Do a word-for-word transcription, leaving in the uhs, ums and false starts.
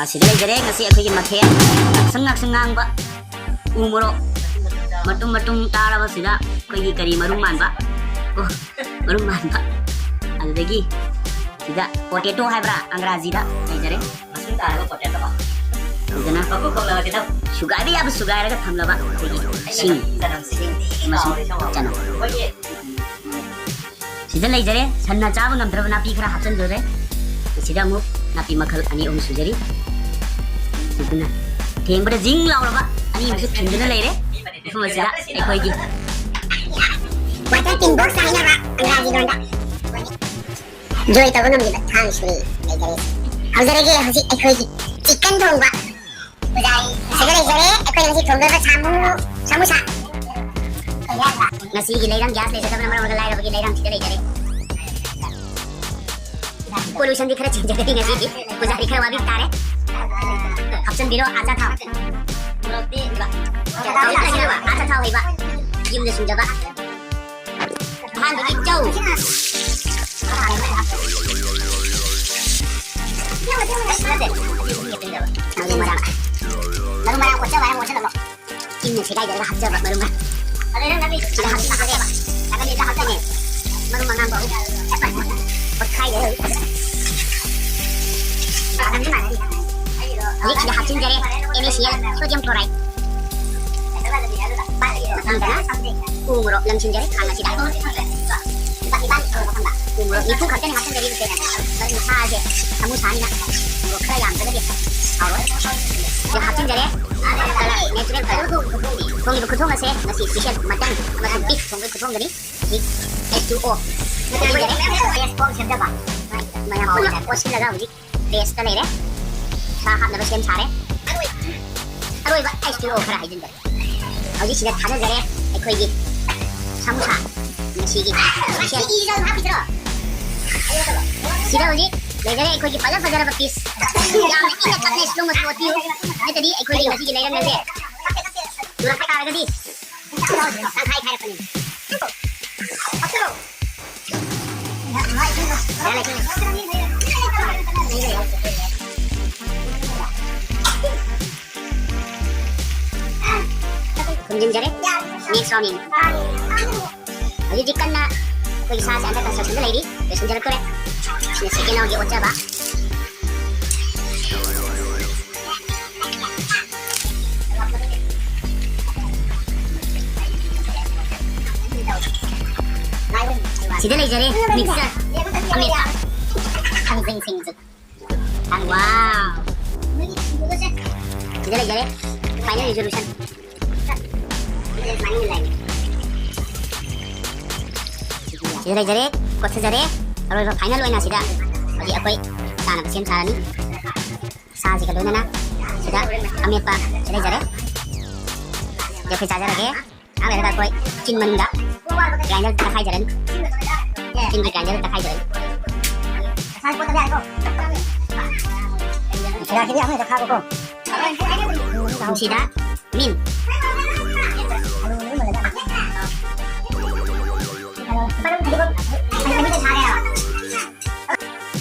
ꯑꯁꯤꯗ ꯂꯩꯖꯔꯦ ꯉꯁꯤ ꯑꯩꯈꯣꯏꯒꯤ ꯃꯊꯦꯜ, ꯉꯥꯛꯁꯪ ꯉꯥꯛꯁꯪ ꯉꯥꯡꯕ ꯎ ꯃꯣꯔꯣꯛ ꯃꯇꯨꯝ ꯃꯇꯨꯝ ꯇꯥꯔꯕꯁꯤꯗ ꯑꯩꯈꯣꯏꯒꯤ ꯀꯔꯤ ꯃꯔꯨꯝ ꯃꯥꯟꯕ, ꯑꯣ, ꯃꯔꯨꯝ ꯃꯥꯟꯕ꯫ ꯑꯗꯨꯗꯒꯤ ꯁꯤꯗ potato ꯍꯥꯏꯕ꯭ꯔꯥ, ꯑꯪꯒ꯭ꯔꯥꯖꯤꯗ ꯂꯩꯖꯔꯦ꯫ ꯃꯁꯤꯡ ꯇꯥꯔꯒ potato꯫ ꯑꯗꯨꯅ ꯃꯀꯨ ꯈꯣꯛꯂꯒ ꯈꯤꯇꯪ ꯁꯨꯒꯥꯏꯕ ꯌꯥꯕ ꯁꯨꯒꯥꯏꯔꯒ ꯊꯝꯂꯕ ꯑꯩꯈꯣꯏꯒꯤ ꯁꯤꯡ ꯆꯅꯝꯁꯦ ꯑꯃꯁꯨꯡ ꯆꯅꯝ꯫ ꯑꯩꯈꯣꯏꯒꯤ ꯁꯤꯗ ꯂꯩꯖꯔꯦ, ꯁꯟꯅ ꯆꯥꯕ ꯉꯝꯗ꯭ꯔꯕ ꯅꯥꯄꯤ ꯈꯔ ꯍꯥꯞꯆꯤꯟꯖꯔꯦ꯫ ꯁꯤꯗ ꯑꯃꯨꯛ ꯅꯥꯄꯤ ꯃꯈꯜ ꯑꯅꯤ ꯑꯍꯨꯝ ꯁꯨꯖꯔꯤ꯫ ꯑꯗꯨꯅ ꯊꯦꯡꯕꯗ ꯖꯤꯡ ꯂꯥꯎꯔꯕ ꯑꯅꯤ ꯑꯃꯁꯨ ꯈꯤꯟꯗꯨꯅ ꯂꯩꯔꯦ꯫ ꯃꯐꯝ ꯑꯁꯤꯗ ꯑꯩꯈꯣꯏꯒꯤ water tin box ꯍꯥꯏꯅꯕ ꯑꯪꯒ꯭ꯔꯥꯖꯤ ꯂꯣꯟꯗ꯫ Enjoy ꯇꯧꯕ ꯉꯝꯂꯤꯕ ꯊꯥꯡ ꯁꯨꯔꯤ ꯂꯩꯖꯔꯦ꯫ ꯍꯧꯖꯔꯒꯦ ꯍꯧꯖꯤꯛ ꯑꯩꯈꯣꯏꯒꯤ chicken ꯊꯣꯡꯕ꯫ ꯄꯨꯖꯥꯔꯤ ꯁꯤꯗ ꯂꯩꯖꯔꯦ꯫ ꯑꯩꯈꯣꯏꯅ ꯉꯁꯤ ꯊꯣꯡꯗꯣꯏꯕ ꯁꯥꯃꯨ, ꯁꯥꯃꯨꯁꯥ꯫ ꯉꯁꯤꯒꯤ ꯂꯩꯔꯪ gas ꯂꯩꯖꯗꯕꯅ ꯃꯔꯝ ꯑꯣꯏꯔꯒ ꯂꯥꯏꯔꯕꯒꯤ ꯂꯩꯔꯪ ꯁꯤꯗ ꯂꯩꯖꯔꯦ꯫ Pollution ꯗꯤ ꯈꯔ ꯆꯦꯟꯖꯒꯅꯤ ꯉꯁꯤꯗꯤ꯫ ꯄꯨꯖꯥꯔꯤ ꯈꯔ ꯋꯥꯕꯤ ꯇꯥꯔꯦ꯫ ꯍꯥꯞꯆꯤꯟꯕꯤꯔꯣ ꯑꯆꯥ ꯊꯥꯎ꯫ ꯍꯧꯖꯤꯛ ꯂꯩꯁꯤꯜꯂꯨꯕ ꯑꯆꯥ ꯊꯥꯎ ꯍꯩꯕ꯫ ꯌꯨꯝꯗ ꯁꯨꯡꯖꯕ꯫ ꯑꯍꯥꯟꯕꯒꯤ ꯆꯧ꯫ ꯃꯔꯨ ꯃꯔꯥꯡ꯫ ꯃꯔꯨ ꯃꯔꯥꯡ ꯑꯣꯠꯆꯕ ꯍꯥꯏꯅ ꯑꯣꯠꯆꯜꯂꯝꯃꯣ꯫ ꯏꯟꯅ ꯁꯦꯒꯥꯏꯗꯔꯒ ꯍꯥꯞꯆꯕ ꯃꯔꯨ ꯃꯔꯥꯡ꯫ ꯁꯤꯗ ꯍꯥꯞꯆꯤꯟꯕꯤꯔꯦ꯫ ꯅꯥꯀꯟꯁꯤꯗ ꯍꯥꯞꯆꯤꯟꯕꯤꯔꯦ꯫ ꯃꯔꯨ ꯃꯉꯥꯡꯗꯣ ꯑꯃꯨꯛ ꯑꯣꯠꯈꯥꯏꯗꯔꯦ꯫ ꯍꯧꯖꯤꯛ ꯁꯤꯗ ꯍꯥꯞꯆꯤꯟꯖꯔꯦ NaCl sodium chloride꯫ ꯃꯊꯪꯗꯅ ꯎ ꯃꯣꯔꯣꯛ ꯂꯪꯁꯤꯟꯖꯔꯦ ꯈꯥꯡ ꯑꯁꯤꯗ꯫ ꯎ ꯃꯣꯔꯣꯛ ꯅꯤꯐꯨ ꯈꯛꯇꯅꯤ ꯍꯥꯞꯆꯤꯟꯖꯔꯤꯕꯁꯦ꯫ ꯃꯔꯝꯗꯤ ꯁꯥꯁꯦ ꯁꯥꯃꯨ ꯁꯥꯅꯤꯅ ꯃꯣꯔꯣꯛ ꯈꯔ ꯌꯥꯝꯗ꯭ꯔꯒꯗꯤ ꯍꯥꯎꯔꯣꯏ꯫ ꯑꯗꯨ ꯍꯥꯞꯆꯤꯟꯖꯔꯦ꯫ Colour, natural colour꯫ ꯊꯣꯡꯉꯤꯕ ꯈꯨꯊꯣꯡ ꯑꯁꯦ ꯉꯁꯤ special mutton ꯑꯃꯁꯨꯡ beef ꯊꯣꯡꯕꯒꯤ ꯈꯨꯊꯣꯡꯗꯅꯤ꯫ ꯍꯧꯖꯤꯛ H two O ꯍꯥꯞꯆꯤꯟꯖꯔꯦ꯫ Paste form ꯁꯦꯝꯖꯕ꯫ ꯃꯌꯥꯝ ꯄꯨꯟꯅ ꯑꯣꯠꯁꯤꯜꯂꯒ ꯍꯧꯖꯤꯛ paste ꯇ ꯂꯩꯔꯦ꯫ ꯁꯥ ꯍꯥꯞꯅꯕ ꯁꯦꯝ ꯁꯥꯔꯦ꯫ ꯑꯔꯣꯏꯕ H two O ꯈꯔ ꯍꯩꯖꯤꯟꯖꯔꯦ꯫ ꯍꯧꯖꯤꯛ ꯁꯤꯗ ꯊꯥꯗꯖꯔꯦ ꯑꯩꯈꯣꯏꯒꯤ ꯁꯥꯃꯨꯁꯥ ꯉꯁꯤꯒꯤ special꯫ ꯁꯤꯗ ꯍꯧꯖꯤꯛ ꯂꯩꯖꯔꯦ ꯑꯩꯈꯣꯏꯒꯤ ꯐꯖ ꯐꯖꯔꯕ piece꯫ ꯌꯥꯝꯅ ꯏꯪꯅ ꯇꯞꯅ slow motion ꯑꯣꯠꯄꯤꯌꯨ, ꯅꯠꯇ꯭ꯔꯗꯤ ꯑꯩꯈꯣꯏꯒꯤ ꯉꯁꯤꯒꯤ ꯂꯩꯔꯪ ꯑꯁꯦ ꯆꯨꯔꯛꯄ ꯇꯥꯔꯒꯗꯤ꯫ ꯇꯪꯈꯥꯏ ꯈꯥꯏꯔꯛꯄꯅꯤ꯫ ꯌꯥꯔꯦ, ꯁꯤꯅ꯫ ꯂꯣꯏꯁꯤꯟꯖꯔꯦ꯫ Next round ꯌꯦꯡꯉꯤ꯫ ꯍꯧꯖꯤꯛ ꯍꯧꯖꯤꯛ ꯀꯟꯅ ꯑꯩꯈꯣꯏꯒꯤ ꯁꯥꯁꯦ under constructionꯗ ꯂꯩꯔꯤ, ꯂꯣꯏꯁꯤꯟꯖꯔꯛꯇꯣꯔꯦ꯫ ꯁꯤꯅ second roundꯒꯤ ꯑꯣꯠꯆꯕ꯫ ꯁꯤꯗ ꯂꯩꯖꯔꯦ mixer ꯑꯃꯦꯠꯄ ꯊꯥꯡꯖꯤꯡ ꯁꯤꯡꯖꯨ꯫ Wow! ꯁꯤꯗ ꯂꯩꯖꯔꯦ final resolution꯫ ꯁꯤꯗ ꯂꯩꯖꯔꯦ, ꯀꯣꯠꯊꯖꯔꯦ꯫ ꯑꯔꯣꯏꯕ final ꯑꯣꯏꯅ ꯁꯤꯗ ꯍꯧꯖꯤꯛ ꯑꯩꯈꯣꯏ ꯆꯥꯅꯕ ꯁꯦꯝ ꯁꯥꯔꯅꯤ꯫ ꯁꯥꯁꯤꯒ ꯂꯣꯏꯅꯅ ꯁꯤꯗ ꯑꯃꯦꯠꯄ ꯁꯤ ꯂꯩꯖꯔꯦ꯫ ꯑꯗꯨ ꯑꯩꯈꯣꯏ ꯆꯥꯖꯔꯒꯦ꯫ ꯉꯥꯏꯍꯥꯛ ꯂꯩꯔꯒ ꯑꯩꯈꯣꯏ ꯆꯤꯟ ꯃꯅꯨꯡꯗ grinderꯗ ꯇꯛꯈꯥꯏꯖꯔꯅꯤ꯫ ꯆꯤꯟꯒꯤ grinderꯗ ꯇꯛꯈꯥꯏꯖꯔꯅꯤ꯫ ꯁꯤꯗ ꯃꯤꯟ꯫